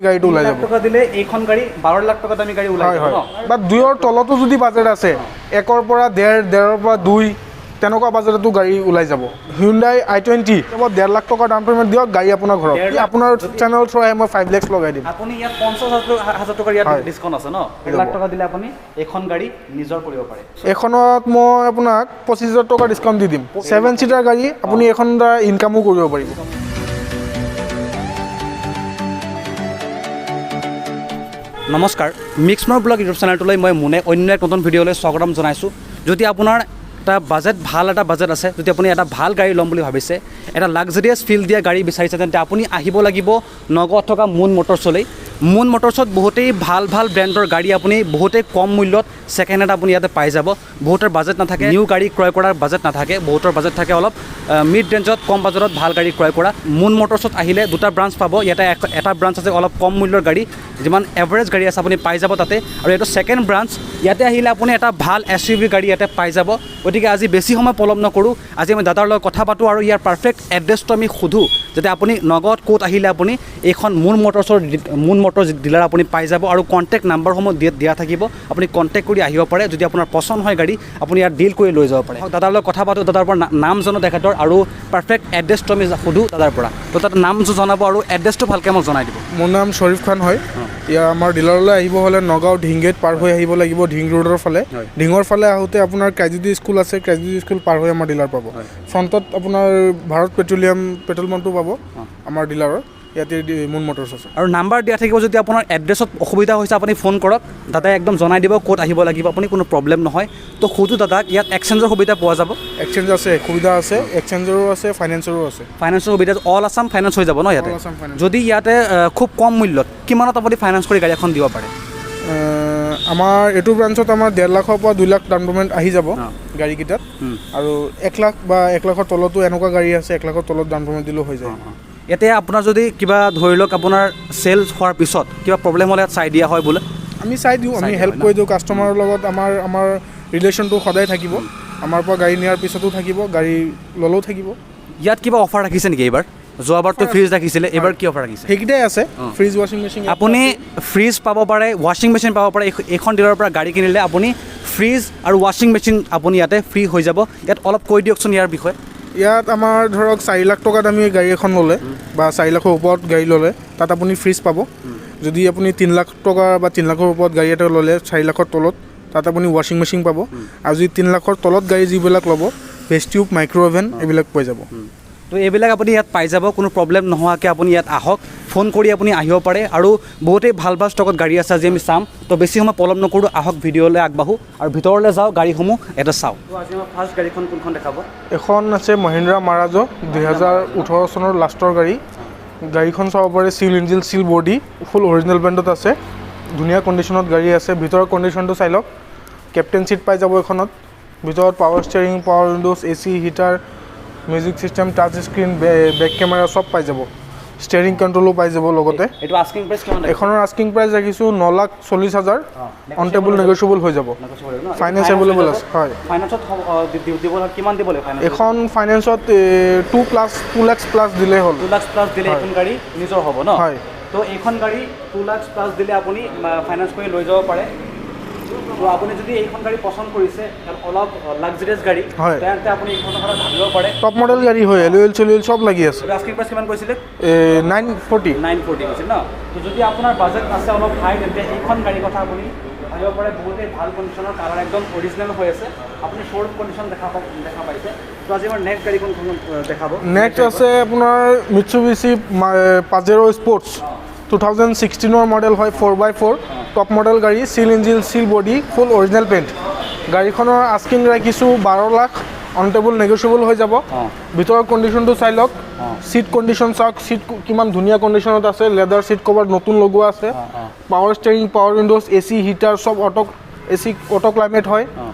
গাড়ীটো ওলাই লাখ যাব। টকা দিলে এইখন গাড়ী, 12 লাখ টকা দামী গাড়ী ওলাই হয়। যাব। হয়। ন? বা দুইৰ তলতো যদি বাজেট আছে, 1ৰ পৰা 1.5, 1.5ৰ পৰা 2, তেনেকুৱা বাজেটতো গাড়ী ওলাই যাব। হিউণ্ডাই আই 20 1.5 লাখ টকা ডাউন পে'মেণ্ট দিয়ক, গাড়ী আপোনাৰ ঘৰত। 1.5 লাখ। আপোনাৰ চেনেল থ্ৰুৱে মই 5 লেক্স লগাই দিম। আপুনি ইয়াত 50 হাজাৰ টকাৰ ইয়াত হয়। ডিছকাউণ্ট আছে ন? 1.5 লাখ টকা দিলে আপুনি এইখন গাড়ী নিজৰ কৰিব পাৰে। এইখনত মই আপোনাক 25 হাজাৰ টকা ডিছকাউণ্ট দি দিম। 7 ছিটাৰ গাড়ী, আপুনি এইখন দ্বাৰা ইনকামো কৰিব পাৰিব। নমস্কাৰ, মিক্স মোৰ ব্লগ ইউটিউব চেনেলটোলৈ মই মোনে অন্য এক নতুন ভিডিঅ'লৈ স্বাগতম জনাইছোঁ। যদি আপোনাৰ এটা বাজেট, ভাল এটা বাজেট আছে, যদি আপুনি এটা ভাল গাড়ী ল'ম বুলি ভাবিছে, এটা লাক্সাৰিয়াছ ফিল দিয়া গাড়ী বিচাৰিছে, তেন্তে আপুনি আহিব লাগিব নগাঁৱত থকা মুন মটৰ্ছলৈ। মুন মটৰ্ছত বহুতেই ভাল ভাল ব্ৰেণ্ডৰ গাড়ী আপুনি বহুতেই কম মূল্যত ছেকেণ্ড হেণ্ড আপুনি ইয়াতে পাই যাব। বহুতৰ বাজেট নাথাকে, নিউ গাড়ী ক্ৰয় কৰাৰ বাজেট নাথাকে। বহুতৰ বাজেট থাকে অলপ মিড ৰেঞ্জত, কম বাজেটত ভাল গাড়ী ক্ৰয় কৰা। মুন মটৰ্ছত আহিলে দুটা ব্ৰাঞ্চ পাব ইয়াতে। এটা ব্ৰাঞ্চ আছে অলপ কম মূল্যৰ গাড়ী, যিমান এভাৰেজ গাড়ী আছে আপুনি পাই যাব তাতে। আৰু এইটো ছেকেণ্ড ব্ৰাঞ্চ, ইয়াতে আহিলে আপুনি এটা ভাল এছইউভি গাড়ী ইয়াতে পাই যাব। গতিকে আজি বেছি সময় পলম নকৰোঁ। আজি আমি দাদাৰ লগত কথা পাতোঁ আৰু ইয়াৰ পাৰফেক্ট এড্ৰেছটো আমি সোধোঁ, যাতে আপুনি নগাঁৱত ক'ত আহিলে আপুনি এইখন মুন মটৰ্ছ ডিলাৰ আপুনি পাই যাব। আৰু কণ্টেক্ট নাম্বাৰসমূহ দিয়া দিয়া থাকিব, আপুনি কণ্টেক্ট কৰি আহিব পাৰে। যদি আপোনাৰ পচন্দ হয় গাড়ী, আপুনি ইয়াত ডিল কৰি লৈ যাব পাৰে। দাদাৰ লগত কথা পাতোঁ, দাদাৰ পৰা নাম জানো তেখেতৰ আৰু পাৰফেক্ট এড্ৰেছটো আমি সোধোঁ দাদাৰ পৰা। তো তাত নামটো জনাব আৰু এড্ৰেছটো ভালকৈ মোক জনাই দিব। মোৰ নাম শ্বৰীফ খান হয়। ইয়াৰ আমাৰ ডিলাৰলৈ আহিব হ'লে নগাঁও ঢিং গেট পাৰ হৈ আহিব লাগিব, ঢিং ৰোডৰ ফালে। ঢিঙৰ ফালে আহোঁতে আপোনাৰ ক্ৰাইজুদি স্কুল আছে, ক্ৰাইজুদি স্কুল পাৰ হৈ আমাৰ ডিলাৰ পাব। ফ্ৰণ্টত আপোনাৰ ভাৰত পেট্ৰলিয়াম পেট্ৰল পাম্পটো পাব। আমাৰ ডিলাৰৰ ইয়াতে মুন মটৰ্ছ আছে। আৰু নাম্বাৰ দিয়া থাকিব। যদি আপোনাৰ এড্ৰেছত অসুবিধা হৈছে, আপুনি ফোন কৰক, দাদাই একদম জনাই দিব ক'ত আহিব লাগিব আপুনি, কোনো প্ৰব্লেম নহয়। তো সোধোঁ দাদাক, ইয়াত এক্সচেঞ্জৰ সুবিধা পোৱা যাব? এক্সচেঞ্জ আছে, সুবিধা আছে। এক্সচেঞ্জৰো আছে, ফাইনেন্সৰো আছে। ফাইনেন্সৰ সুবিধা, অল আছাম ফাইনেন্স হৈ যাব ন ইয়াতে? All Assam finance. যদি ইয়াতে খুব কম মূল্যত কিমানত আপুনি ফাইনেন্স কৰি গাড়ী এখন দিব পাৰে? আমাৰ এইটো ব্ৰাঞ্চত আমাৰ 1.5 লাখৰ পৰা 2 লাখ ডাউন পে'মেণ্ট আহি যাব গাড়ীকেইটাত। আৰু 1 লাখ বা 1 লাখৰ তলতো এনেকুৱা গাড়ী আছে, 1 লাখৰ তলত ডাউন পে'মেণ্ট দিলেও হৈ যায়। ইয়াতে আপোনাৰ যদি কিবা ধৰি লওক আপোনাৰ চেলছ হোৱাৰ পিছত কিবা প্ৰব্লেম হ'লে ইয়াত চাই দিয়া হয় বোলে? আমি চাই দিওঁ, আমি চাই দিয়া হেল্প হয় ন? কৰি দিওঁ। কাষ্টমাৰৰ লগত আমাৰ আমাৰ ৰিলেশ্যনটো সদায় থাকিব। আমাৰ পৰা গাড়ী নিয়াৰ পিছতো থাকিব, গাড়ী ল'লেও থাকিব। ইয়াত কিবা অফাৰ ৰাখিছে নেকি এইবাৰ? যোৱাবাৰতো ফ্ৰিজ ৰাখিছিলে, এইবাৰ কি অফাৰ ৰাখিছে? সেইকেইটাই আছে, ফ্ৰিজ, ৱাশ্বিং মেচিন। আপুনি ফ্ৰিজ পাব পাৰে, ৱাশ্বিং মেচিন পাব পাৰে। এইখন ডিলাৰৰ পৰা গাড়ী কিনিলে আপুনি ফ্ৰিজ আৰু ৱাশ্বিং মেচিন আপুনি ইয়াতে ফ্ৰী হৈ যাব। ইয়াত অলপ কৈ দিয়কচোন ইয়াৰ বিষয়ে। ইয়াত আমাৰ ধৰক 4 লাখ টকা দামী গাড়ী এখন ল'লে বা 4 লাখৰ ওপৰত গাড়ী ল'লে তাত আপুনি ফ্ৰিজ পাব। যদি আপুনি 3 লাখ টকা বা 3 লাখৰ ওপৰত গাড়ী এটা ল'লে, 4 লাখৰ তলত, তাত আপুনি ৱাশ্বিং মেচিন পাব। আৰু যদি 3 লাখৰ তলত গাড়ী যিবিলাক ল'ব, ভেজ টিউব, মাইক্ৰ' অভেন এইবিলাক পাই যাব। তো এইবিলাক আপুনি ইয়াত পাই যাব। কোনো প্ৰব্লেম নোহোৱাকৈ আপুনি ইয়াত আহক, ফোন কৰি আপুনি আহিব পাৰে। আৰু বহুতেই ভাল ভাল ষ্টকত গাড়ী আছে, আজি আমি চাম। তো বেছি সময় পলম নকৰোঁ, আহক ভিডিঅ'লৈ আগবাঢ়োঁ আৰু ভিতৰলৈ যাওঁ, গাড়ীসমূহ এটা চাওঁ। তো আজি আমাৰ ফাৰ্ষ্ট গাড়ীখন কোনখন দেখাব? এখন আছে মহিন্দ্ৰা মাৰাজো, 2018 চনৰ লাষ্টৰ গাড়ী। গাড়ীখন চাব পাৰে, seal engine, seal body, full original পেণ্টত আছে। ধুনীয়া কণ্ডিশ্যনত গাড়ী আছে। ভিতৰৰ কণ্ডিশ্যনটো চাই লওক। কেপ্টেইন ছিট পাই যাব এইখনত। ভিতৰত power steering, power windows, AC, heater, music system, touch screen, back camera চব পাই যাব। ষ্টেৰিং কণ্ট্ৰলো পাই যাব লগতে। এইটো আস্কিং প্ৰাইচ কিমান? এইখনৰ আস্কিং প্ৰাইচ ৰাখিছোঁ 9,40,000। অন টেবুল নেগচিয়েবল হৈ যাব। ফাইনেন্স এভেইলেবল আছে, হয়। ফাইনেন্সত দিব কিমান দিব লাগিব ফাইনেন্স? এইখন ফাইনেন্সত 2 lakhs plus দিলেই হ'ল। 2 লাখ প্লাছ দিলে এইখন গাড়ী নিজৰ হ'ব ন? হয়। তো এইখন গাড়ী 2 লাখ প্লাছ দিলে আপুনি ফাইনেন্স কৰি লৈ যাব পাৰে। তো আপুনি যদি এইখন গাড়ী পচন্দ কৰিছে, অলপ লাক্সাৰিয়াছ গাড়ী, তেন্তে আপুনি এইখনৰ কথা ভাবিব পাৰে। টপ মডেল গাড়ী হয়, এলুৱেল চেলুৱেল চব লাগি আছে। আস্কিং প্ৰাইচ কিমান কৈছিলে? 940। 940 কৈছিল ন? তো যদি আপোনাৰ বাজেট আছে অলপ হাই, তেন্তে এইখন গাড়ীৰ কথা আপুনি ভাবিব পাৰে। বহুতেই ভাল কণ্ডিশ্যনৰ, কালাৰ একদম অৰিজিনেল হৈ আছে। আপুনি শ্ব'ৰুম কণ্ডিশ্যন দেখা পাইছে। তো আজি আমাৰ নেক্সট গাড়ীখন কোনখন দেখাব? নেক্সট আছে আপোনাৰ মিটছুবিছি পাজেৰো স্পৰ্টছ, 2016ৰ মডেল হয়, 4x4, top model গাড়ী, seal engine, seal body, full original paint. গাড়ীখনৰ আস্কিং ৰাখিছোঁ 12 লাখ, অন টেবুল নেগচিয়েবল হৈ যাব। ভিতৰৰ কণ্ডিশ্যনটো চাই লওক। চিট কণ্ডিশ্যন চাওক, চিট কিমান ধুনীয়া কণ্ডিশ্যনত আছে। লেদাৰ চিট কভাৰ নতুন লগোৱা আছে। Power steering, power windows, AC, heater চব auto AC, auto climate হয়।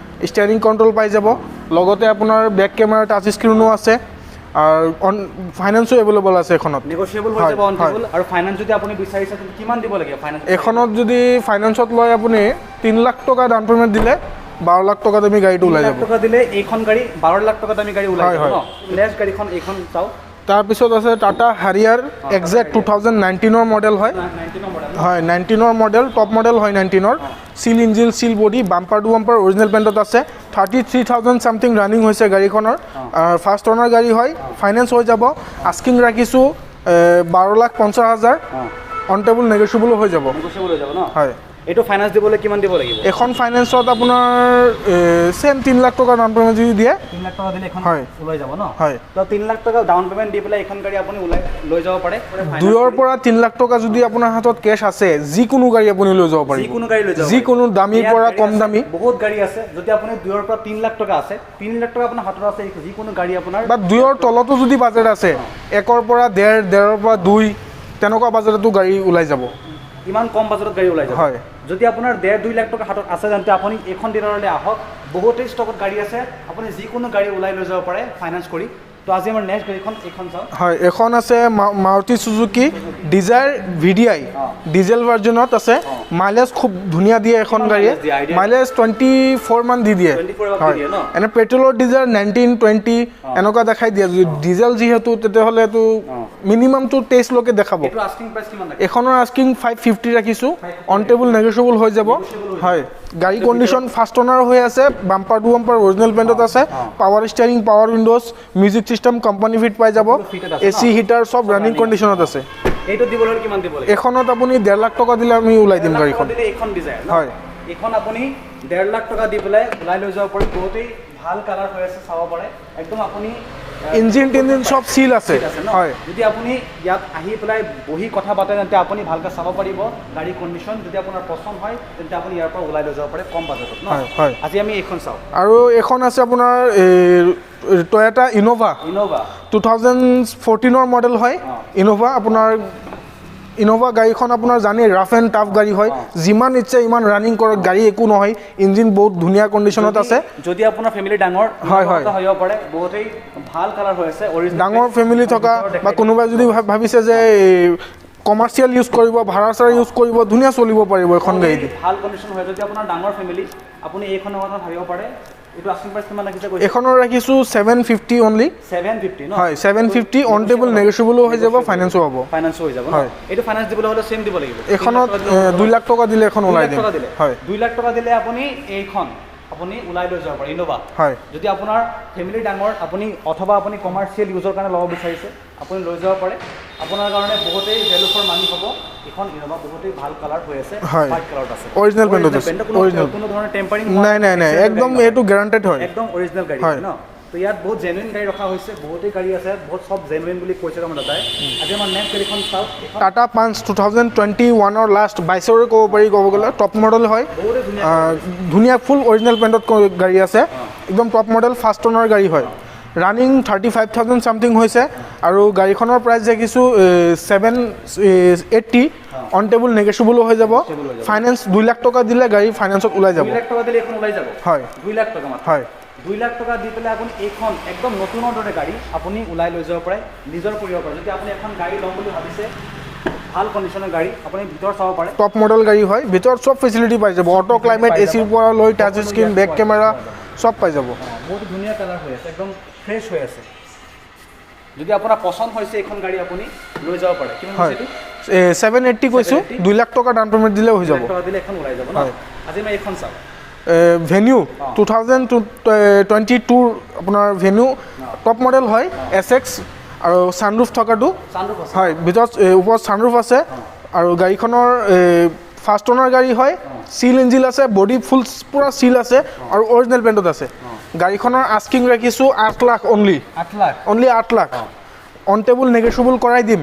ষ্টেৰিং কণ্ট্ৰল পাই যাব। লগতে আপোনাৰ বেক কেমেৰা, টাচ স্ক্ৰীনো আছে আৰু অন ফাইনেন্সো এভেইলেবল আছে এখনত। নেগচিয়েবল হৈ হয়, যাব অন হয়। টেবুল। আৰু ফাইনেন্স যদি আপুনি বিচাৰিছে, তেন্তে কিমান দিব লাগিব ফাইনেন্স? এইখনত যদি ফাইনেন্সত লয় আপুনি, 3 লাখ টকা ডাউন পে'মেণ্ট দিলে 12 লাখ টকাত আমি গাড়ীটো ওলাই লাখ যাব। টকা দিলে এইখন গাড়ী 12 লাখ টকা দামী গাড়ী ওলাই যাব ন? নেক্সট গাড়ীখন এইখন চাওঁ। তাৰপিছত আছে টাটা হাৰিয়াৰ এক্স জেড, 2019ৰ মডেল হয়। 19ৰ মডেল? হয়, 19ৰ মডেল, টপ মডেল হয় 19ৰ। Seal engine, seal body, bumper to bumper original পেণ্টত আছে। 33,000 something running হৈছে গাড়ীখনৰ। ফাৰ্ষ্ট অনাৰ গাড়ী হয়, ফাইনেন্স হৈ যাব। আস্কিং ৰাখিছোঁ 12,50,000। অন টেবুল নেগচিয়েবলো হৈ যাব। নেগচিয়েবল হৈ যাব ন? হয়। এইটো ফাইনেন্স দিবলৈ কিমান দিব লাগিব? এখন ফাইনেন্সত আপোনাৰ ছেম 3 লাখ টকা ডাউন পে'মেণ্ট যদি দিয়ে। 3 লাখ টকা দিলে এখন হয়। ওলাই যাব ন? হয়। তো 3 লাখ টকা ডাউন পে'মেণ্ট দি পেলাই এইখন গাড়ী আপুনি ওলাই লৈ যাব পাৰে। 2ৰ পৰা 3 লাখ টকা যদি আপোনাৰ হাতত কেছ আছে, যিকোনো গাড়ী আপুনি লৈ যাব পাৰিব। যিকোনো গাড়ী লৈ যাব। যিকোনো দামীৰ ইয়াত পৰা গাড়ী কম আছে, দামী। বহুত গাড়ী আছে। যদি আপুনি 2ৰ পৰা 3 লাখ টকা আছে, 3 লাখ টকা আপোনাৰ হাতত আছে, যিকোনো গাড়ী আপোনাৰ বা 2ৰ তলতো যদি বাজেট আছে, একৰ পৰা ডেৰ, 1.5ৰ পৰা 2, তেনেকুৱা বাজেটতো গাড়ী ওলাই যাব। ইমান কম বাজেটত গাড়ী ওলাই যাব। হয়। যদি আপোনাৰ 1.5-2 লাখ টকা হাতত আছে, তেন্তে আপুনি এইখন ডিলাৰলৈ আহক। বহুতেই ষ্টকত গাড়ী আছে, আপুনি যিকোনো গাড়ী ওলাই লৈ যাব পাৰে ফাইনেন্স কৰি। তো আজি আমাৰ নেক্সট গাড়ীখন এইখন চাওঁ। হয়, এখন আছে Maruti Suzuki Dzire VDI. Diesel ভাৰ্জনত আছে। মাইলেজ খুব ধুনীয়া দিয়ে এখন কিমান গাড়ীয়ে। Mileage দিয়ে, idea? Mileage 24 মান দি দিয়ে। 24 মান দি হয়। দিয়ে ন? এনে পেট্ৰলৰ ডিজায়াৰ 19, 20 এনেকুৱা দেখাই দিয়ে। যদি ডিজেল যিহেতু, তেতিয়াহ'লেতো মিনিমামটো 23লৈকে দেখাব। এইটো আস্কিং প্ৰাইচ কিমান লাগে? এইখনৰ আস্কিং 550 ৰাখিছোঁ। অন টেবুল নেগচিয়েবল হৈ যাব। হয়, গাড়ী কণ্ডিশ্যন ফাৰ্ষ্ট অনাৰ হৈ আছে, বাম্পাৰ টু বাম্পাৰ অৰিজিনেল পেণ্টত আছে। Power steering, power windows, music system company fit পাই যাব। Fitted আছে? এ চি, হিটাৰ চব ৰানিং running। কণ্ডিশ্যনত আছে। এইটো দিবলৈ হ'লে কিমান দিব লাগিব? এইখনত আপুনি 1.5 লাখ টকা দিলে আমি ওলাই দিম 1.5 লাখ টকা গাড়ীখন। দিলে এইখন ডিজায়াৰ ন? হয়। এইখন আপুনি 1.5 লাখ টকা দি পেলাই ওলাই লৈ যাব পাৰে। বহুতেই ভাল কালাৰ হৈ আছে, চাব পাৰে একদম আপুনি ইঞ্জিন টিঞ্জিন চব চিল আছে। ঠিক আছে ন? হয়। যদি আপুনি ইয়াত আহি পেলাই বহি কথা পাতে, তেন্তে আপুনি ভালকৈ চাব পাৰিব গাড়ীৰ কণ্ডিশ্যন। যদি আপোনাৰ পচন্দ হয়, তেন্তে আপুনি ইয়াৰ পৰা ওলাই লৈ যাব পাৰে কম বাজেটত ন? হয়, হয়। আজি আমি এইখন চাওঁ। আৰু এইখন আছে আপোনাৰ টয়টা ইন'ভা। ইন'ভা। 2014ৰ মডেল হয়। ইন'ভা, আপোনাৰ ইন'ভা গাড়ীখন আপোনাৰ জানেই, ৰাফ এণ্ড টাফ গাড়ী হয়। যিমান ইচ্ছা ইমান ৰানিং কৰক গাড়ী, একো নহয়। ইঞ্জিন বহুত ধুনীয়া কণ্ডিশ্যনত আছে। যদি আপোনাৰ ফেমিলি ডাঙৰ, হয়, হয়। হ'ব পাৰে। বহুতেই ভাল কালাৰ হৈ আছে, অৰিজিনেল। ডাঙৰ ফেমিলি থকা বা কোনোবাই যদি ভাবিছে যে কমাৰ্চিয়েল ইউজ কৰিব, ভাড়া চাড়া ইউজ কৰিব, ধুনীয়া চলিব পাৰিব এখন গাড়ী দি। ভাল কণ্ডিশ্যন হয়। যদি আপোনাৰ ডাঙৰ ফেমিলি, আপুনি এইখনৰ কথা ভাবিব পাৰে। এইটো আস্কিং প্ৰাইচ কিমান ৰাখিছে কৈছে? এইখনৰ ৰাখিছোঁ 750 অনলি। 750 ন? হয়, 750, অন টেবুল নেগচিয়েবলো হৈ যাব, ফাইনেন্সো হ'ব। ফাইনেন্সো হৈ যাব ন? হয়। এইটো ফাইনেন্স দিবলৈ হ'লে চেম দিব লাগিব? এইখনত 2 লাখ টকা দিলে এখন দুই ওলাই লাখ দিম। টকা দিলে? হয়। 2 লাখ টকা দিলে আপুনি এইখন আপুনি ওলাই লৈ যাব পাৰে ইন'ভা। হয়। যদি আপোনাৰ ফেমিলি ডাঙৰ, আপুনি অথবা আপুনি কমাৰ্চিয়েল ইউজৰ কাৰণে ল'ব বিচাৰিছে, আপুনি লৈ যাব পাৰে। আপোনাৰ কাৰণে বহুতেই ভেলু ফৰ মানি হ'ব এইখন ইন'ভা। বহুতেই ভাল কালাৰ হৈ আছে। হয়। হোৱাইট কালাৰত আছে। Original paint ত আছে। Paint, কোনো Original। কোনো ধৰণৰ টেম্পাৰিং নাই নাই নাই, একদম এইটো গেৰাণ্টেড হয়। একদম অৰিজিনেল গাড়ী। হয়। ন, তো ইয়াত বহুত জেনুইন গাড়ী ৰখা হৈছে। বহুতেই গাড়ী আছে, বহুত চব জেনুইন বুলি কৈছে আমাৰ দাদাই। আজি আমাৰ নেক্সট গাড়ীখন চাওক এইখন। টাটা পাঞ্চ, 2021ৰ লাষ্ট, 22ৰে ক'ব পাৰি ক'ব গ'লে, টপ মডেল হয়। বহুতেই ধুনীয়া। ধুনীয়া ফুল অৰিজিনেল পেণ্টত গাড়ী আছে। একদম টপ মডেল, ফাৰ্ষ্ট অনাৰ গাড়ী হয়। ৰানিং 35,000 ছামথিং হৈছে আৰু গাড়ীখনৰ প্ৰাইচ দেখিছোঁ 780। অন টেবুল নেগচিয়েবলো হৈ যাব। Negotiable হৈ যাব। ফাইনেন্স 2 লাখ টকা দিলে গাড়ী ফাইনেন্সত ওলাই যাব। 2 লাখ টকা দিলে এইখন ওলাই যাব? হয়। 2 লাখ টকা মাত্ৰ? হয়। 2 লাখ টকা দি পেলাই আপুনি এইখন একদম নতুনৰ দৰে গাড়ী আপুনি ওলাই লৈ যাব পাৰে, নিজৰ কৰিব পাৰে। যদি আপুনি এখন গাড়ী ল'ম বুলি ভাবিছে, ভাল কণ্ডিশ্যনৰ গাড়ী, আপুনি ভিতৰত চাব পাৰে। টপ মডেল গাড়ী হয়, ভিতৰত চব ফেচিলিটি পাই যাব। অট' ক্লাইমেট পাই এ চিৰ যাব। পৰা লৈ টাচ স্ক্ৰীণ, বেক কেমেৰা চব পাই যাব। বহুত ধুনীয়া কালাৰ হৈ আছে, একদম ফ্ৰেছ হৈ আছে। যদি আপোনাৰ পচন্দ হৈছে এইখন গাড়ী, আপুনি লৈ যাব পাৰে। কিমান হয়। হৈছে এইটো? 780 কৈছোঁ। 780? 2 লাখ টকা ডাউন পে'মেণ্ট দিলে হৈ দুই যাব। লাখ টকা দিলে এখন ওলাই যাব ন? হয়। আজি মই এইখন চাওঁ। ভেনিউ, 2022ৰ আপোনাৰ ভেনিউ, টপ মডেল হয়, এছ এক্স আৰু ছানৰুফ থকাটো। চানৰুফ আছে? হয়, ভিতৰত ওপৰত ছানৰুফ আছে আৰু গাড়ীখনৰ ফাৰ্ষ্ট অনাৰ গাড়ী হয়। চিল ইঞ্জিন আছে, বডি ফুল পূৰা চিল আছে আৰু অৰিজিনেল পেণ্টত আছে। গাড়ীখনৰ আস্কিং ৰাখিছোঁ 8 lakh only. 8 lakh? Only 8 lakh. On table negotiable কৰাই দিম।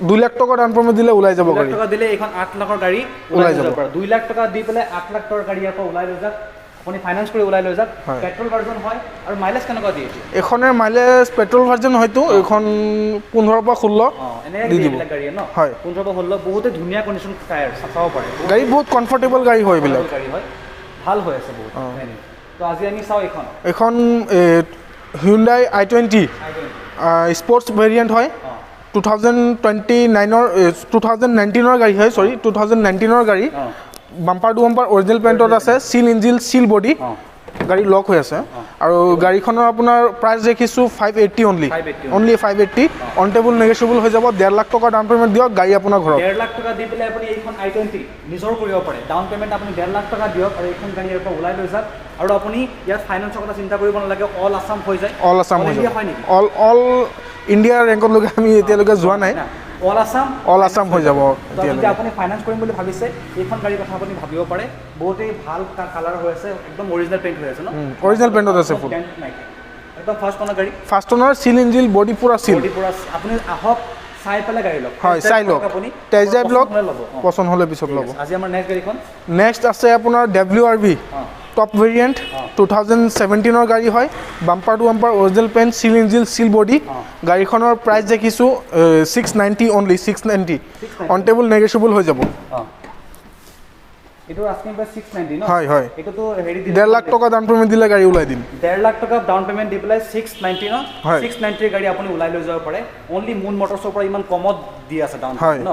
2 লাখ টকা ডাউন পে'মেণ্ট দিলে ওলাই যাব 2 লাখ গাড়ী। টকা দিলে এইখন 8 লাখৰ গাড়ী ওলাই ওলাই যাব যাব। পাৰে। 2 লাখ টকা দি পেলাই 8 লাখ টকাৰ গাড়ী ইয়াৰ পৰা ওলাই লৈ যাওক আপুনি, ফাইনেন্স কৰি ওলাই লৈ যাওক। হয়। পেট্ৰল ভাৰ্জন হয় আৰু মাইলেজ কেনেকুৱা দিয়ে এইটো? এইখনৰ মাইলেজ, পেট্ৰল ভাৰ্জন হয়তো এইখন 15ৰ পৰা 16 এনেকৈ দি দিয়ে দিব। এইবিলাক গাড়ীয়ে ন? হয়। 15 পৰা 16। বহুতে ধুনীয়া কণ্ডিশ্যন, টায়াৰ চাব পাৰে। বহুত গাড়ী বহুত কমফৰ্টেবল গাড়ী হয় এইবিলাক। গাড়ী হয়, ভাল হৈ আছে বহুত। তো আজি আমি চাওঁ এইখন। এইখন হিউণ্ডাই আই 20 স্পৰ্টছ ভেৰিয়েণ্ট হয়। 2029ৰ, 2019ৰ গাড়ী হয়, চৰি, 2019ৰ গাড়ী। বাম্পাৰ টু বাম্পাৰ অৰিজিনেল পেণ্টত আছে, চিল ইঞ্জিন, চিল বডি। গাড়ী লক হৈ আছে। আৰু গাড়ীখনৰ আপোনাৰ প্ৰাইচ ৰাখিছোঁ 580 only. 580। Only 580, on table negotiable হৈ যাব। 1.5 লাখ টকা ডাউন পে'মেণ্ট দিয়ক, গাড়ী আপোনাৰ ঘৰত। 1.5 লাখ টকা দি পেলাই আপুনি এইখন i20 নিজৰ কৰিব পাৰে। ডাউন পে'মেণ্ট আপুনি 1.5 লাখ টকা দিয়ক আৰু এইখন গাড়ী ইয়াৰ পৰা ওলাই লৈ যাওক। আৰু আপুনি ইয়াত ফাইনেন্সৰ কথা চিন্তা কৰিব নালাগে, অল আছাম হৈ যায়। অল আছাম হৈ ইণ্ডিয়া যাব। হয় নেকি? অল অল ইণ্ডিয়া ৰেংকলৈকে আমি এতিয়ালৈকে যোৱা নাই। অল আছাম। অল আছাম হৈ যাব। তো যদি এতিয়ালৈকে। আপুনি ফাইনেন্স কৰিম বুলি ভাবিছে, এইখন গাড়ীৰ কথা আপুনি ভাবিব পাৰে। বহুতেই ভাল কালাৰ হৈ আছে, একদম অৰিজিনেল পেইণ্ট হৈ আছে ন? অৰিজিনেল পেইণ্টত আছে ফুল। Dent নাইকিয়া। একদম ফাৰ্ষ্ট অনাৰ গাড়ী। ফাৰ্ষ্ট অনাৰ, চিল ইঞ্জিন, বডি পূৰা চিল। বডি পূৰা। আপুনি আহক, চাই পেলাই গাড়ী লওক। হয়, চাই লওক, আপুনি টেষ্ট ড্ৰাইভ লওক। পচন্দ হ'লে ল'ব। পচন্দ হ'লে পিছত ঠিক ল'ব। আছে। আজি আমাৰ নেক্সট গাড়ীখন? নেক্সট আছে আপোনাৰ WR-V, top variant, 2017ৰ গাড়ী হয়। Bumper to bumper original paint, seal engine, seal body. গাড়ীখনৰ প্ৰাইচ দেখিছোঁ 690 only, 690। 690। On table negotiable হৈ যাব। অঁ, এইটো আস্কিং প্ৰাইচ 690 ন? হয়। এইটোতো হেৰি 1.5 লাখ টকা ডাউন পে'মেণ্ট দিলে গাড়ী ওলাই দিম। 1.5 লাখ টকা ডাউন পে'মেণ্ট দি পেলাই 690 ন? হয়। 690ৰ গাড়ী আপুনি ওলাই লৈ যাব পাৰে। অনলি মুন মটৰ্ছৰ পৰা ইমান কমত দি আছে ডাউন হয়। ন?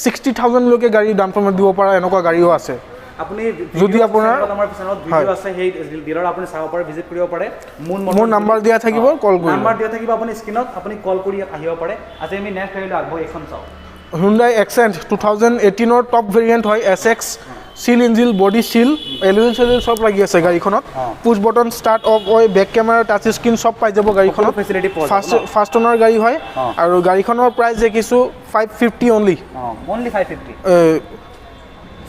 60,000লৈকে গাড়ী ডাউন পে'মেণ্ট দিব পৰা এনেকুৱা গাড়ীও আছে। আপুনি যদি video আপোনাৰ আমাৰ চেনেলত ভিডিঅ' আছে, সেই ডিলাৰ আপুনি চাব পাৰে, ভিজিট কৰিব পাৰে মুন। মোৰ নাম্বাৰ দিয়া থাকিব, কল কৰিব। নাম্বাৰ দিয়া থাকিব আপুনি স্ক্ৰীণত, আপুনি কল কৰি ইয়াত আহিব পাৰে। আজি আমি নেক্সট গাড়ীলৈ আগবাঢ়ো, এইখন চাওঁ। হুণ্ডাই এক্সেণ্ট 2018ৰ টপ ভেৰিয়েণ্ট হয়, SX, seal engine, body seal, alloy wheel চেলুইল চব লাগি আছে গাড়ীখনত। পুছ বটন ষ্টাৰ্ট অফ হয়, বেক কেমেৰা, টাচ স্ক্ৰীণ চব পাই যাব গাড়ীখনত। ফেচিলিটি পোৱা যাব। ফাৰ্ষ্ট ন? ফাৰ্ষ্ট অনাৰ গাড়ী হয়। আৰু গাড়ীখনৰ প্ৰাইচ দেখিছোঁ 550 অনলি। অঁ, অনলি 550?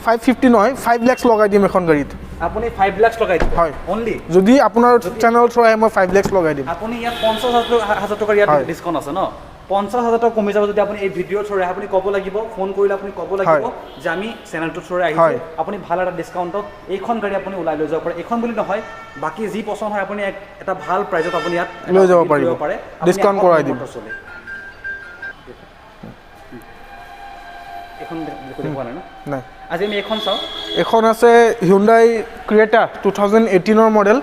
550 নহয়, 5 লেক্স লগাই দিম এখন গাড়ীত। আপুনি 5 লাখ লগাই দিব? হয়। অনলি? যদি আপোনাৰ চেনেল থ্ৰু আহে, মই 5 লেক্স লগাই দিম। আপুনি ইয়াত 50 হাজাৰ টকাৰ ইয়াত হয়। ডিছকাউণ্ট আছে ন? 50 হাজাৰ টকা কমি যাব যদি আপুনি এই ভিডিঅ' থ্ৰুৰে আহে। আপুনি ক'ব লাগিব, ফোন কৰিলে আপুনি ক'ব লাগিব যে আমি চেনেলটোৰ থ্ৰুৰে আহিছোঁ। আপুনি ভাল এটা ডিছকাউণ্টত এইখন গাড়ী আপুনি ওলাই লৈ যাব পাৰে। এইখন বুলি নহয়, বাকী যি পচন্দ হয় আপুনি এটা ভাল প্ৰাইজত আপুনি ইয়াত এটা লৈ যাব deal পাৰিব। কৰিব পাৰে। আপুনি Discount আহক কৰাই মোৰ দিম। মটৰ্ছলৈ। এইখন দেখুওৱা নাই ন? নাই। আজি আমি এইখন চাওঁ। এখন আছে Hyundai Creta, 2018ৰ model,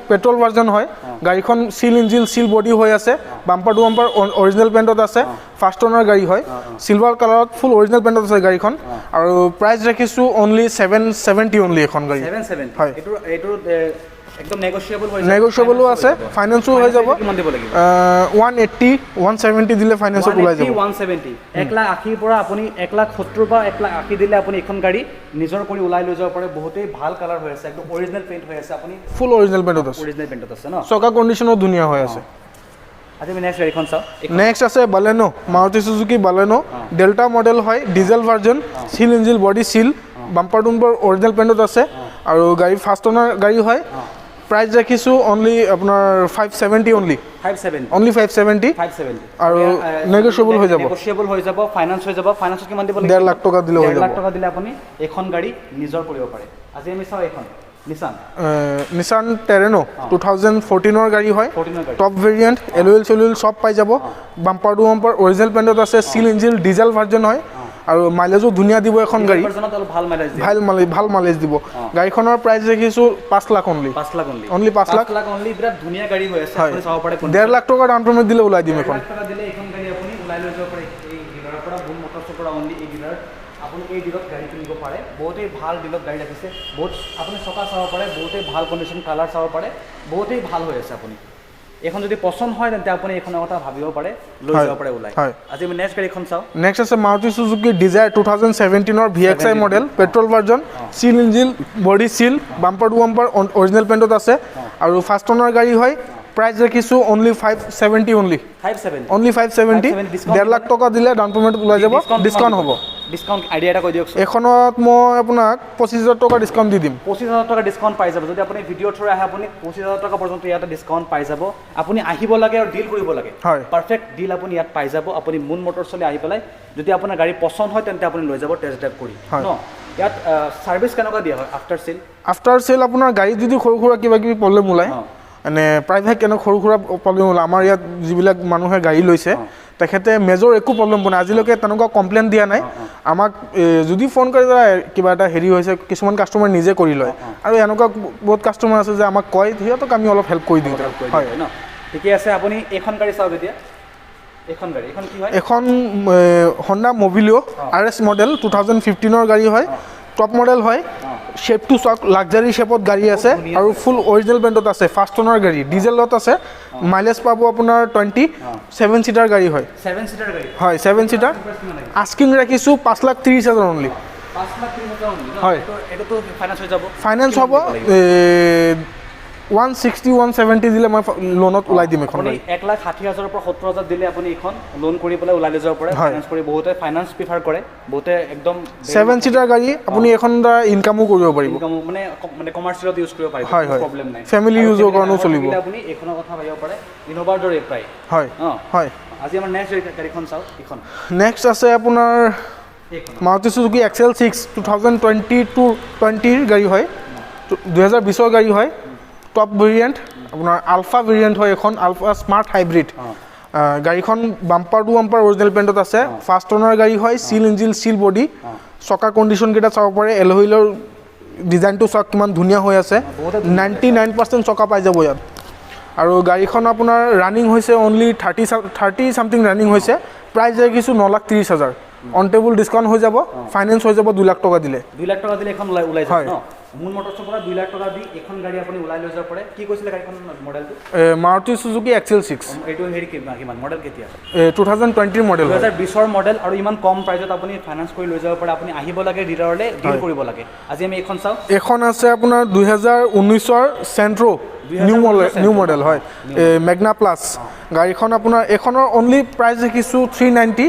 petrol version হয়। গাড়ীখন চিল ইঞ্জিন, চিল বডি হৈ আছে। বাম্পাৰ টু বাম্পাৰ অৰিজিনেল পেণ্টত আছে। ফাৰ্ষ্ট অনাৰ গাড়ী হয়। চিলভাৰ কালাৰত ফুল অৰিজিনেল পেণ্টত আছে গাড়ীখন। আৰু প্ৰাইচ ৰাখিছোঁ অনলি 770 অনলি এখন গাড়ী। 770? হয়। এইটো একদম নেগচিয়েবল হৈ যাব। নেগচিয়েবলো আছে, ফাইনেন্সো হৈ যাব। কিমান দিব লাগিব? 180, 170 দিলে ফাইনেন্সত ওলাই যাব। 170, 1 লাখ 80ৰ পৰা আপুনি 1 লাখ 70 বা 1 লাখ 80 দিলে আপুনি এইখন গাড়ী নিজৰ কৰি ওলাই লৈ যাব পাৰে। বহুতেই ভাল কালাৰ হৈ আছে, একদম অৰিজিনেল পেইণ্ট হৈ আছে আপুনি। ফুল অৰিজিনেল পেণ্টত আছে। অৰিজিনেল পেইণ্টত আছে ন? চকা কণ্ডিশ্যনো ধুনীয়া হৈ আছে। আজি আমি নেক্সট গাড়ীখন চাওঁ। নেক্সট আছে বালেনো, মাৰুতি চুজুকি বালেনো, ডেল্টা মডেল হয়, diesel version, seal engine, body seal, bumper টুম্পাৰ original পেণ্টত আছে। আৰু গাড়ী ফাৰ্ষ্ট অনাৰ গাড়ী হয়। প্ৰাইচ ৰাখিছোঁ অনলি আপোনাৰ 570 অনলি। 570? অনলি 570। 570। আৰু negotiable হৈ যাব। নেগচিয়েবল হৈ যাব, ফাইনেন্স হৈ যাব। ফাইনেন্সত কিমান দিব লাগিব? 1.5 লাখ টকা দিলে হৈ ডেৰ যাব। লাখ টকা দিলে আপুনি এইখন গাড়ী নিজৰ কৰিব পাৰে। আজি আমি চাওঁ এইখন নিচান। নিচান টেৰেনো, 2014ৰ গাড়ী হয়। 14ৰ গাড়ী। টপ ভেৰিয়েণ্ট, এলুইল চেলুইল চব পাই যাব। বাম্পাৰ টু বাম্পাৰ অৰিজিনেল পেণ্টত আছে। চিল ইঞ্জিন, ডিজেল ভাৰ্জন হয় আৰু মাইলেজো ধুনীয়া দিব এখন গাড়ী। ভাৰ্জনত অলপ ভাল মাইলেজ দিয়ে। ভাল মাইলেজ দিব। গাড়ীখনৰ প্ৰাইচ ৰাখিছোঁ 5 lakh only. 5 lakh only? Only 5 lakh. 5 lakh only. বিৰাট ধুনীয়া গাড়ী হৈ আছে। হয়। আপুনি চাব পাৰে। 1.5 লাখ টকা ডাউন পে'মেণ্ট দিলে ওলাই দিম ডেৰ এখন। লাখ টকা দিলে এইখন গাড়ী আপুনি ওলাই লৈ যাব পাৰে এই ডিলাৰৰ পৰা, মুন মটৰ্ছৰ পৰা। অনলি এই ডিলাৰ, আপুনি এই ডিলত গাড়ী কিনিব পাৰে। বহুতেই ভাল ডিলত গাড়ী ৰাখিছে। বহুত আপুনি চকা চাব পাৰে, বহুতেই ভাল কণ্ডিশ্যন, কালাৰ চাব পাৰে, বহুতেই ভাল হৈ আছে। আপুনি এইখন যদি পচন্দ হয়, তেন্তে আপুনি এইখনৰ কথা ভাবিব পাৰে, লৈ যাব পাৰে ওলাই। আজি আমি নেক্সট গাড়ীখন চাওঁ। নেক্সট আছে মাৰুতি চুজুকি ডিজায়াৰ, 2017ৰ VXI model, petrol version, seal engine, body seal, bumper to bumper original পেণ্টত আছে আৰু ফাৰ্ষ্ট অনাৰ গাড়ী হয়। প্ৰাইচ ৰাখিছোঁ only 570 only. 570? Only 570। 570, discount? 1.5 lakh টকা দিলে ডাউন পে'মেণ্ট ওলাই যাব। ডিছকাউণ্ট হ'ব। ডিছকাউণ্ট আইডিয়া এটা কৈ দিয়কচোন। এইখনত মই আপোনাক 25,000 টকা ডিছকাউণ্ট দি দিম। 25,000 টকা ডিছকাউণ্ট পাই যাব। যদি আপুনি ভিডিঅ' থ্ৰুৰে আহে, আপুনি 25,000 টকা পৰ্যন্ত ইয়াতে ডিছকাউণ্ট পাই যাব। আপুনি আহিব লাগে আৰু ডিল কৰিব লাগে। পাৰফেক্ট ডিল আপুনি ইয়াত পাই যাব। আপুনি মুন মটৰ্ছলৈ আহি পেলাই যদি আপোনাৰ গাড়ী পচন্দ হয়, তেন্তে আপুনি লৈ যাব টেষ্ট ড্ৰাইভ কৰি। হয়। ন ইয়াত ছাৰ্ভিচ কেনেকুৱা দিয়া হয় আফটাৰ চেল? আফটাৰ চেল আপোনাৰ গাড়ীত যদি সৰু সুৰা কিবা কিবি প্ৰব্লেম ওলায়, মানে প্ৰায়ভাগ কেনে সৰু সুৰা প্ৰব্লেম ওলায়, আমাৰ ইয়াত যিবিলাক মানুহে গাড়ী লৈছে, তেখেতে মেজৰ একো প্ৰব্লেম পোৱা নাই আজিলৈকে, তেনেকুৱা কমপ্লেইন দিয়া নাই আমাক। যদি ফোন কৰি যায় কিবা এটা হেৰি হৈছে, কিছুমান কাষ্টমাৰ নিজে কৰি লয় আৰু এনেকুৱা বহুত কাষ্টমাৰ আছে যে আমাক কয়, সিহঁতক আমি অলপ হেল্প কৰি দিওঁ। হয়। ন, ঠিকে আছে। আপুনি এইখন গাড়ী চাওক এতিয়া। এইখন গাড়ী, এইখন কি হয়? এখন হণ্ডা মবিলিঅ' RS model, 2015ৰ গাড়ী হয়। টপ মডেল হয়। শ্বেপটো চাওক, লাক্সাৰী শ্বেপত গাড়ী আছে। ধুনীয়া। আৰু ফুল অৰিজিনেল পেণ্টত আছে। ফাৰ্ষ্ট অনাৰ গাড়ী, ডিজেলত আছে, মাইলেজ পাব আপোনাৰ 20। ছেভেন ছিটাৰ গাড়ী হয়। ছেভেন ছিটাৰ গাড়ী। হয়, ছেভেন ছিটাৰ। আস্কিং ৰাখিছোঁ 5,30,000 অনলি। 5,30,000 only ন? হয়। এইটোতো ফাইনেন্স হৈ যাব? ফাইনেন্স হ'ব। 160, 170 দিলে মই লোনত ওলাই দিম এখন আপুনি গাড়ী। 1,60,000ৰ পৰা 70,000 দিলে আপুনি এইখন লোন কৰি পেলাই ওলাই লৈ যাব পাৰে। হয়। ফাইনেন্স কৰি, বহুতে ফাইনেন্স প্ৰিফাৰ কৰে, বহুতে একদম ছেভেন ছিটাৰ গাড়ী, আপুনি এখন দ্বাৰা ইনকামো কৰিব পাৰিব। ইনকামো মানে কমাৰ্চিয়েলত ইউজ কৰিব পাৰিব। হয়, হয়। প্ৰব্লেম নাই। Family আৰু use ৰ family কাৰণেও ডাঙৰ চলিব। থাকিলে আপুনি এইখনৰ কথা ভাবিব পাৰে, ইন'ভাৰ দৰে প্ৰায়। হয়। হয়। আজি আমাৰ নেক্সট গাড়ীখন চাওঁ, এইখন। নেক্সট আছে আপোনাৰ এইখন। মাৰুতি চুজুকি এক্সেল 6, 2022, 20ৰ গাড়ী হয়, 2020ৰ গাড়ী হয়। টপ ভেৰিয়েণ্ট, আপোনাৰ আলফা ভেৰিয়েণ্ট হয় এখন, আলফা স্মাৰ্ট হাইব্ৰিড। গাড়ীখন বাম্পাৰ টু বাম্পাৰ অৰিজিনেল পেণ্টত আছে। ফাৰ্ষ্ট অনাৰ গাড়ী হয়, চিল ইঞ্জিন, চিল বডি। চকা কণ্ডিশ্যনকেইটা চাব পাৰে। এলয় হুইলৰ ডিজাইনটো চাওক, কিমান ধুনীয়া হৈ আছে। বহুতে 99% চকা পাই যাব ইয়াত। আৰু গাড়ীখন আপোনাৰ ৰানিং হৈছে অনলি 30 চামথিং ৰানিং হৈছে। প্ৰাইচ ৰাখিছোঁ 9,30,000। অন টেবুল ডিছকাউণ্ট হৈ যাব, ফাইনেন্স হৈ যাব 2 লাখ টকা দিলে। 2 লাখ টকা দিলে এইখন ওলাই ওলাই যাব? হয়। ন মুন মটৰ্ছৰ পৰা 2 লাখ টকা দি এইখন গাড়ী আপুনি ওলাই লৈ যাব পাৰে। কি কৈছিলে গাড়ীখন মডেলটো? Maruti Suzuki Excel 6। এইটো হেৰি কিমান কিমান মডেল কেতিয়া? 2020ৰ মডেল হয়। 2020ৰ মডেল আৰু ইমান কম প্ৰাইজত আপুনি ফাইনেন্স কৰি লৈ যাব পাৰে। আপুনি আহিব লাগে ডিলাৰলৈ, ডিল কৰিব লাগে। আজি আমি এইখন চাওঁ। এইখন আছে আপোনাৰ 2019ৰ চেণ্ট্ৰ', নিউ মডেল। 2019ৰ। নিউ মডেল হয়, মেগনা প্লাছ। গাড়ীখন আপোনাৰ এইখনৰ অনলি প্ৰাইচ ৰাখিছোঁ 390।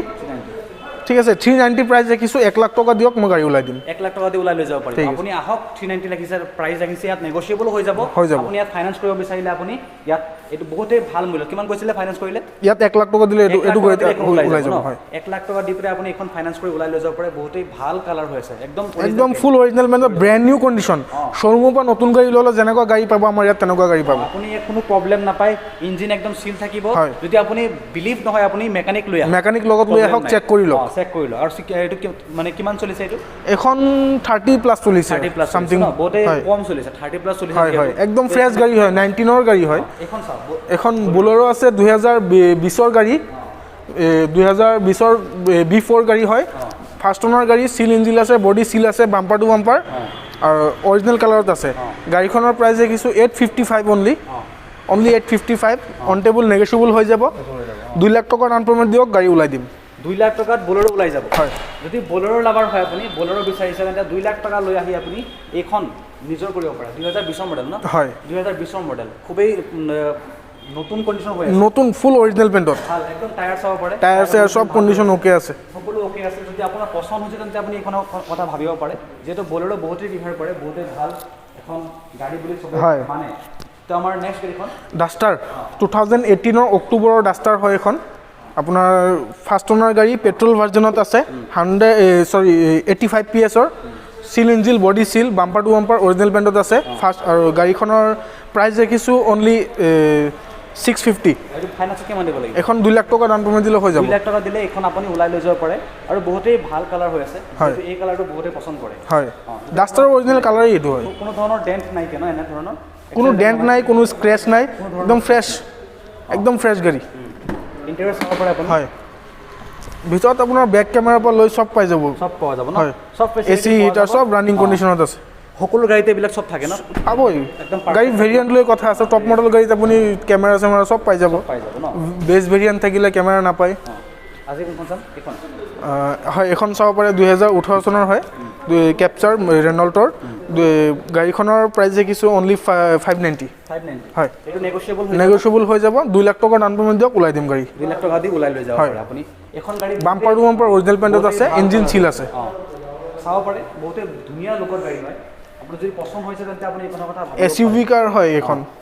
ঠিক আছে, 390 প্ৰাইচ ৰাখিছোঁ। 1 লাখ টকা দিয়ক, মই গাড়ী ওলাই দিম। 1 লাখ টকা দি ওলাই লৈ যাব পাৰিব। ঠিক আছে। আপুনি আহক। 390 লাগিছে, প্ৰাইচ ৰাখিছে, ইয়াত নেগচিয়েবল হৈ যাব। হৈ যাব। আপুনি ইয়াত ফাইনেন্স কৰিব বিচাৰিলে আপুনি ইয়াত এইটো বহুতেই ভাল মূল্য। কিমান কৈছিলে ফাইনেন্স কৰিলে? ইয়াত 1 লাখ টকা দিলে এইটো 1 লাখ এইটো টকা গাড়ী দিলে এইখন ওলাই ওলাই যাব যাব। ন? হয়। 1 লাখ টকা দি পেলাই আপুনি এইখন ফাইনেন্স কৰি ওলাই লৈ যাব পাৰে। বহুতেই ভাল কালাৰ হৈ আছে একদম। একদম ফুল অৰিজিনেল, মানে ব্ৰেণ্ড নিউ কণ্ডিশ্যন। শ্ব'ৰুমৰ পৰা নতুন গাড়ী ল'লে যেনেকুৱা গাড়ী পাব, আমাৰ ইয়াত তেনেকুৱা গাড়ী পাব। আপুনি ইয়াত কোনো প্ৰব্লেম নাপায়, ইঞ্জিন একদম চিল থাকিব। হয়। যদি আপুনি বিলিভ নহয়, আপুনি মেকানিক লৈ আহক। মেকানিক লগত লৈ আহক, চেক কৰি লওক। চেক কৰি লওক। আৰু এইটো মানে কিমান চলিছে এইটো? এইখন 30 প্লাছ চলিছে। 30 প্লাছ চামথিং। ন? বহুতেই হয়। কম চলিছে, 30 প্লাছ চলিছে হয় হয় যিহেতু। একদম ফ্ৰেছ গাড়ী হয়, 19ৰ গাড়ী হয়। এইখন চাওক। এখন বলেৰো আছে, 2020ৰ গাড়ী, 2020ৰ বি 4 গাড়ী হয়। ফাৰ্ষ্ট অনাৰ গাড়ী, চিল ইঞ্জিন আছে, বডি চিল আছে, বাম্পাৰ টু বাম্পাৰ আৰু অৰিজিনেল কালাৰত আছে। গাড়ীখনৰ প্ৰাইচ ৰাখিছোঁ 855 only, only 855। On table negotiable হৈ যাব। 2 লাখ টকাৰ ডাউন পে'মেণ্ট দিয়ক, গাড়ী ওলাই দিম। 2 লাখ টকাত বলেৰো ওলাই যাব। হয়। যদি বলেৰো লাভাৰ হয়, আপুনি বলেৰো বিচাৰিছে, তেন্তে 2 লাখ টকা লৈ আহি আপুনি এইখন নিজৰ কৰিব পাৰে। 2020ৰ মডেল ন? হয়। 2020ৰ মডেল, খুবেই নতুন কণ্ডিশ্যন হৈ আছে। নতুন, ফুল অৰিজিনেল পেণ্টত। ভাল একদম। টায়াৰ চাব পাৰে। টায়াৰ চায়াৰ চব কণ্ডিশ্যন অ'কে আছে। সকলো অ'কে আছে। যদি আপোনাৰ পচন্দ হৈছে, তেন্তে আপুনি এইখনৰ কথা ভাবিব পাৰে, যিহেতু বলেৰো বহুতেই প্ৰিফাৰ কৰে, বহুতেই ভাল এখন গাড়ী বুলি চবে মানে। তো আমাৰ নেক্সট গাড়ীখন? ডাষ্টাৰ, 2018ৰ অক্টোবৰৰ ডাষ্টাৰ হয় এখন। আপোনাৰ ফাৰ্ষ্ট অনাৰ গাড়ী, পেট্ৰল ভাৰ্জনত আছে, 100, চৰি, 85 পি এছৰ। চিল ইঞ্জিন, বডি চিল, বাম্পাৰ টু বাম্পাৰ অৰিজিনেল পেণ্টত আছে। ফাৰ্ষ্ট আৰু গাড়ীখনৰ প্ৰাইচ ৰাখিছোঁ অনলি 650। এইটো ফাইনেন্সত কিমান দিব লাগিব? এখন 2 লাখ টকা ডাউন পে'মেণ্ট দিলে হৈ যাব। 2 লাখ টকা দিলে এইখন আপুনি ওলাই লৈ যাব পাৰে আৰু বহুতেই ভাল কালাৰ হৈ আছে। হয়। যিহেতু এই কালাৰটো বহুতেই পচন্দ কৰে। হয়, ডাষ্টাৰৰ অৰিজিনেল কালাৰেই এইটো হয়। কোনো ধৰণৰ ডেণ্ট নাইকিয়া ন এনেধৰণৰ? কোনো ডেণ্ট নাই, কোনো স্ক্ৰেচ নাই, একদম ফ্ৰেছ, একদম ফ্ৰেছ গাড়ী। ইণ্টেৰিয়ৰ চাব পাৰে আপুনি। হয়, ভিতৰত আপোনাৰ বেক কেমেৰাৰ পৰা লৈ চব পাই যাব। চব পোৱা যাব ন? হয়। চব এ facility চি, পোৱা হিটাৰ যাব। চব ৰানিং কণ্ডিশ্যনত আছে। সকলো গাড়ীতে এইবিলাক চব থাকে ন? পাবই। একদম perfect। গাড়ী ভেৰিয়েণ্ট লৈ কথা আছে। টপ মডেল গাড়ীত আপুনি কেমেৰা চেমেৰা চব পাই যাব। পাই যাব ন? বেছ ভেৰিয়েণ্ট থাকিলে কেমেৰা নাপায়। আজি কোনখন চাম? এইখন? হয়, এইখন চাব পাৰে। 2018 চনৰ হয়, কেপচাৰ ৰেনল্টৰ। গাড়ীখনৰ প্ৰাইচ দেখিছোঁ অনলি 590। 590? হয়। এইটো নেগচিয়েবল হৈ? নেগচিয়েবল হৈ যাব। 2 লাখ টকা ডাউন পে'মেণ্ট দিয়ক, ওলাই দিম গাড়ী। 2 লাখ টকা দি ওলাই লৈ যাব হয়। পাৰে আপুনি এইখন গাড়ী। বাম্পাৰ টু বাম্পাৰ অৰিজিনেল পেণ্টত আছে, ইঞ্জিন চিল আছে। অঁ, চাব পাৰে, বহুতে ধুনীয়া লুকৰ গাড়ী হয়। আপোনাৰ যদি পচন্দ হৈছে, তেন্তে আপুনি এইখনৰ কথা ভাবিব এছ ইউ ভি কাৰ হয় এইখন। পাৰে।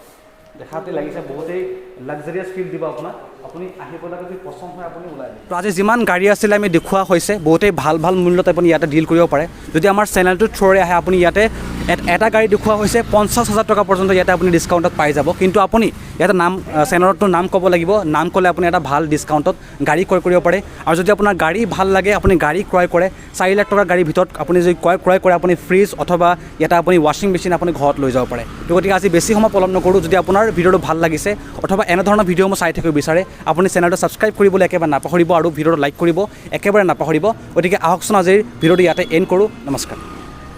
দেখাতে লাগিছে বহুতেই লাক্সাৰিয়াছ ফিল দিব আপোনাক। আপুনি আহিব লাগে, যদি পচন্দ হয় আপুনি ওলাই তো আজি যিমান গাড়ী আছিলে আমি দেখুওৱা হৈছে, বহুতেই ভাল ভাল মূল্যত আপুনি ইয়াতে ডিল কৰিব পাৰে। যদি আমাৰ চেনেলটোৰ থ্ৰুৰে আহে আপুনি, ইয়াতে এটা গাড়ী দেখুওৱা হৈছে, 50,000 টকা পৰ্যন্ত ইয়াতে আপুনি ডিছকাউণ্টত পাই যাব। কিন্তু আপুনি ইয়াতে নাম, চেনেলতো নাম ক'ব লাগিব। নাম ক'লে আপুনি এটা ভাল ডিছকাউণ্টত গাড়ী ক্ৰয় কৰিব পাৰে। আৰু যদি আপোনাৰ গাড়ী ভাল লাগে, আপুনি গাড়ী ক্ৰয় কৰে, 4 লাখ টকাৰ গাড়ীৰ ভিতৰত আপুনি যদি ক্ৰয় ক্ৰয় কৰে, আপুনি ফ্ৰিজ অথবা ইয়াতে আপুনি ৱাশ্বিং মেচিন আপুনি ঘৰত লৈ যাব পাৰে। তো গতিকে আজি বেছি সময় পলম নকৰোঁ। যদি আপোনাৰ ভিডিঅ'টো ভাল লাগিছে অথবা এনেধৰণৰ ভিডিঅ' মই চাই থাকিব বিচাৰে, আপুনি চেনেলটো ছাবস্ক্ৰাইব কৰিবলৈ একেবাৰে নাপাহৰিব আৰু ভিডিঅ'টো লাইক কৰিব একেবাৰে নাপাহৰিব। গতিকে আহকচোন, আজিৰ ভিডিঅ'টো ইয়াতে এণ্ড কৰোঁ। নমস্কাৰ।